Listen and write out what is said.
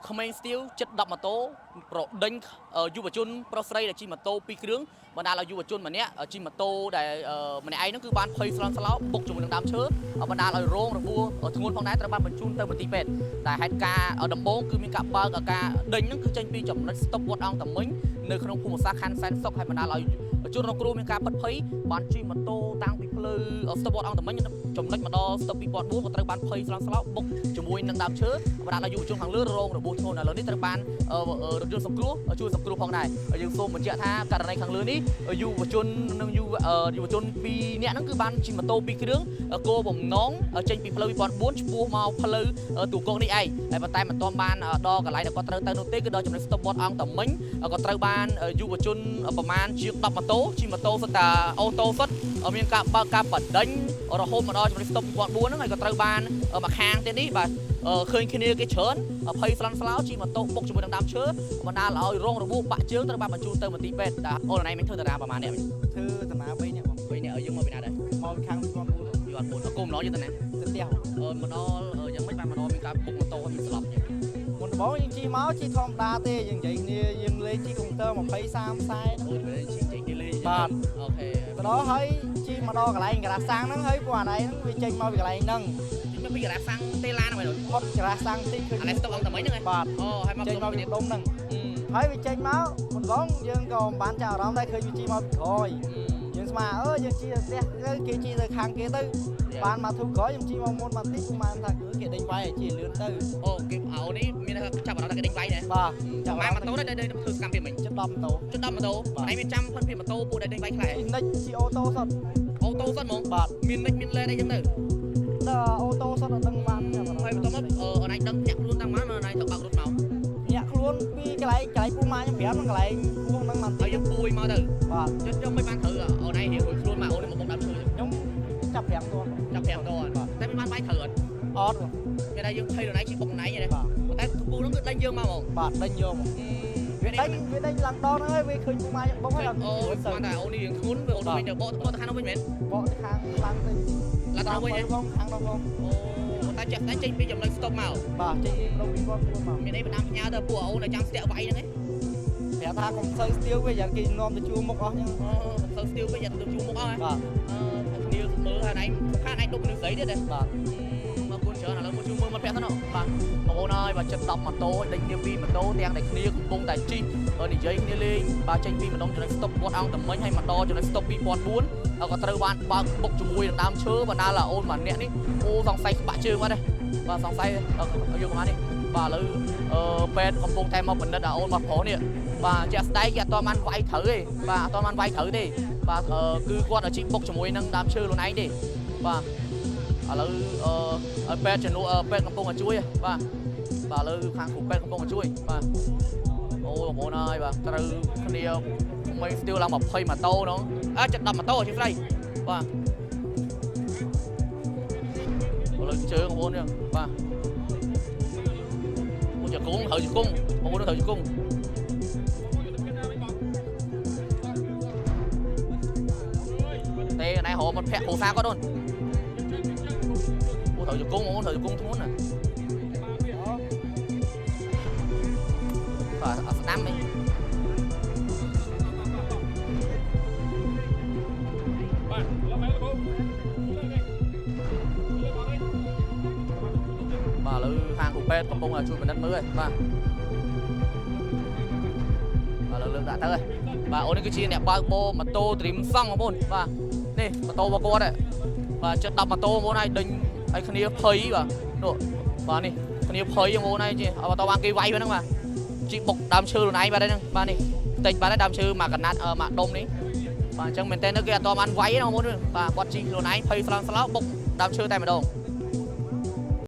ក្មេងស្ទាវចិត្ត10ម៉ូតូប្រដេញយុវជនប្រុសស្រីដែលជិះម៉ូតូ2គ្រឿងបណ្ដាលឲ្យយុវជនម្នាក់ជិះម៉ូតូដែលម្នាក់ឯងហ្នឹងគឺបានភ័យស្លន់ស្លោបុកជាមួយនឹងដើមឈើបណ្ដាលឲ្យរងរបួសធ្ងន់ផងដែរត្រូវបានបញ្ជូនទៅមន្ទីរពេទ្យតែហេតុការណ៍ដំបូងគឺមានការបើកការដេញហ្នឹងគឺចេញពីចំណុចស្តុបវត្តអង្គតាមិញនៅក្នុងភូមិសាស្ត្រខណ្ឌសែនសុខហើយបណ្ដាលឲ្យជនរងគ្រោះមានការផិតភ័យបានជិះម៉ូតូតាំងពីផ្លូវស្តុបវត្តអង្គតាមិញចំណុចមកដល់ស្តុប2004ក៏ត្រូវបានភ័យស្លន់ស្លោបុកជាមួយនឹងដើមឈើបណ្ដាលឲ្យយុវជនខាងលើរងរបួសធ្ងន់ឥឡូវនេះត្រូវបានរថយន្តសង្គ្រោះជួយសង្គ្រោះផងដែរយើងសូមបញ្ជាក់ថាករណីខាងលើនេះយុវជននិងយុវជន2នាក់ហ្នឹងគឺបានជិះម៉ូតូ2គ្រឿងគោបំណងចេញពីផ្លូវ2004ឆ្ពោះមកផ្លូវទូកងនេះឯងហើយប៉ុន្តែមិនទាន់បានដល់កន្លែងដែលគាត់ត្រូវទៅនោះទេគឺដល់ចំណុចស្តុបវត្តអង្គតាមិញក៏ត្រូវបានយុវជនប្រមាណជាង10ម៉ូតូជិះម៉ូតូសុទ្ធតែអូតូសុទ្ធមានការបើកការបដិញរហូតមកដល់ចំណុចស្តុប2004ហ្នឹងហើយក៏ត្រូវបានមកខាងទៀតនេះបាទឃើញគ្នាគេច្រើនភ័យស្លន់ស្លោជិះម៉ូតូបុកជាមួយនឹងដើមឈើបណ្ដាលឲ្យរងរបួសបាក់ជើងត្រូវបានបញ្ជូនទៅមន្ទីរពេទ្យតែអូនណៃមិនធ្វើតារាប្រហែលអ្នក ធ្វើតាណា3នាក់បង 3នាក់យើងមកពីណាដែរ មកពីខាង2004 យអត់4អគុំឡងយើងទៅណា ទៅផ្ទះ មកដល់យ៉ាងម៉េចបានមកដល់មានការបុកម៉ូតូហើយមានស្លាប់យ៉ាង មុនដំបូងយើងជិះមកជិះធម្មតាទេយើងនិយាយគ្នាយើងលេងជិះកុំព្យូទ័រ20 30 40 អូយជិះចេញគេលេង បាទ OK ទៅដល់ហើយជិះមកដល់កន្លែងការ៉ាសាំងហ្នឹងហើយពួកអាណៃហ្នឹងវាចេញមកពីកន្លែងហ្នឹង ជិះមកពីការ៉ាសាំងទេឡានហ្នឹង ផុតការ៉ាសាំងតិចឃើញ អានេះស្តុកអង្គតែមិញហ្នឹង បាទ អូហើយមក ចេញមកពីដុំហ្នឹងហើយវាចេញមកមុនដំបូងយើងក៏មិនបានចាប់អារម្មណ៍ដែរឃើញវាជិះមកពីក្រោយយើងស្មានអឺយើងជិះទៅផ្ទះទៅគេជិះទៅខាងគេទៅបានមកធូរក្រោយខ្ញុំជិះមកមុនមកតិចខ្ញុំបានថាគឺគេដេញវាយឲ្យជិះលឿនទៅ អូគេអូនេះមានចាប់អារម្មណ៍ថាគេដេញវាយដែរ បាទ ចាំម៉ូតូដែរដែលធ្វើសកម្មភាពមិញ ចិត្ត10ម៉ូតូ ជិត10ម៉ូតូឯងមានចាំផិនភាពម៉ូតូពួកដែលដេញវាយខ្លះ ជិះនិចជិះអូតូសុទ្ធ អូតូសុទ្ធហ្មង បាទ មាននិចមានលេនអីចឹងទៅ ដល់អូតូសុទ្ធអត់ដឹងបាន ហើយបន្ទាប់មកអនឡាញដឹងញាក់ខ្លួនតាំងមកអនឡាញទៅបើករត់មក ញាក់ខ្លួនពីកន្លែងកន្លែងពូម៉ាខ្ញុំប្រាប់ហ្នឹងកន្លែងពោះហ្នឹងបានតិច ហើយយើងពួយមកទៅ បាទ ចុះមិនបានត្រូវអនឡាញរៀងរួចខ្លួនមកអូននេះមកបុកដើមឈើ ខ្ញុំចាប់5ត ចាប់5តតែមិនបានបាយត្រូវអត់ អត់ មានតែយើងភ័យខ្លួនឯងជិះបុកខ្លួនឯងទេ បាទ តែពូនោះគឺដេញយើងមកហ្មង បាទដេញយកមក វា ដេញវាដេញឡើងដល់ហ្នឹងហើយវាឃើញពូម៉ាខ្ញុំបុកហើយដល់ អូស្មានតែអូននេះរៀងធ្ងន់វាអូនវិញទៅបកទៅខាងនោះវិញមែន បកទៅខាងឡើងទៅ ឡើងទៅវិញហ៎ បងខាងនោះបង អូតែចាក់តែចេញពីចំណុចស្តុបមក បាទចេញពីម្ដង2004មក មានអីបណ្ដាំផ្ញើទៅពួកអូនដែលចាំស្ទាក់វាយហ្នឹងឯង ប្រាប់ថាកុំសូវស្ទាវវិញយ៉ាងគេនាំទៅជួមុខអស់ហ្នឹង អូកុំសូវស្ទាវពេកយ៉ាទៅជួមុខអស់ហ៎ បាទ អឺគ្នាមើលហើយឯងសំខាន់ឯងដប់មនុស្សស្រីទៀតទេ បាទ អរគុណច្រើនឥឡូវមកជួយមើលមិត្តភក្តិសិនបាទបងប្អូនអើយបាទចិត្ត10ម៉ូតូដេញគ្នាពីម៉ូតូទាំងតែគ្នាកំពុងតែជិះនិយាយគ្នាលេងបាទចេញពីម្ដុំចំណុចស្តុបវត្តអង្គតមិញហើយមកដល់ចំណុចស្តុប2004ក៏ត្រូវបានបើកបុកជាមួយនឹងដើមឈើបណ្ដាលអូនម្នាក់នេះអូសង្ស័យក្បាក់ជើងបាត់ទេបាទសង្ស័យយកប្រហែលនេះបាទឥឡូវអឺពេទ្យកំពុងតែមកពិនិត្យអូនមកប្រុសនេះបាទជាក់ស្ដែងគេអត់ទាន់បានវាយត្រូវទេបាទអត់ទាន់បានវាយត្រូវទេបាទគឺគាត់ជិះបុកជាមួយនឹងដើមឈើខ្លួនឯងទេបាទឥឡូវអឺឲ្យពេទ្យជំនួសពេទ្យកំពុងតែជួយបាទបាទឥឡូវខាងគ្រូពេទ្យកំពុងតែជួយបាទអូបងប្អូនអើយបាទត្រូវគ្នាមិនស្ទៀវឡើង20ម៉ូតូហ្នឹងអើចិត្ត10ម៉ូតូជាស្រីបាទឥឡូវជើងបងប្អូននេះបាទអូជង្គង់ត្រូវជង្គង់បងប្អូនត្រូវជង្គង់ទេណៃរមមិត្តភក្តិគ្រូសាគាត់អូនអូត្រូវជង្គង់បងប្អូនត្រូវជង្គង់ធ្ងន់ណាបាទអត់ស្ដាំទេបាទឥឡូវខាងគ្រូពេទ្យកំពុងតែជួយពិនិត្យមើលហើយបាទបាទឥឡូវលើកដាក់ទៅហើយបាទអូននេះគឺជាអ្នកបើកបរម៉ូតូ Dream Song បងប្អូនបាទនេះម៉ូតូរបស់គាត់ហ៎បាទចិត្ត10ម៉ូតូបងប្អូនហើយដេញឲ្យគ្នាភ័យបាទនោះបាទនេះគ្នាភ័យបងប្អូនហើយជិះអត់តបានគេវាយហ្នឹងបាទជីបុកដើមឈើខ្លួនឯងបាទហ្នឹងបាទនេះតិចបាទដើមឈើមកកណាត់មកដុំនេះបាទអញ្ចឹងមែនតើគេអត់តបានវាយទេបងប្អូនបាទគាត់ជីខ្លួនឯងភ័យស្លន់ស្លោបុកដើមឈើតែម្ដង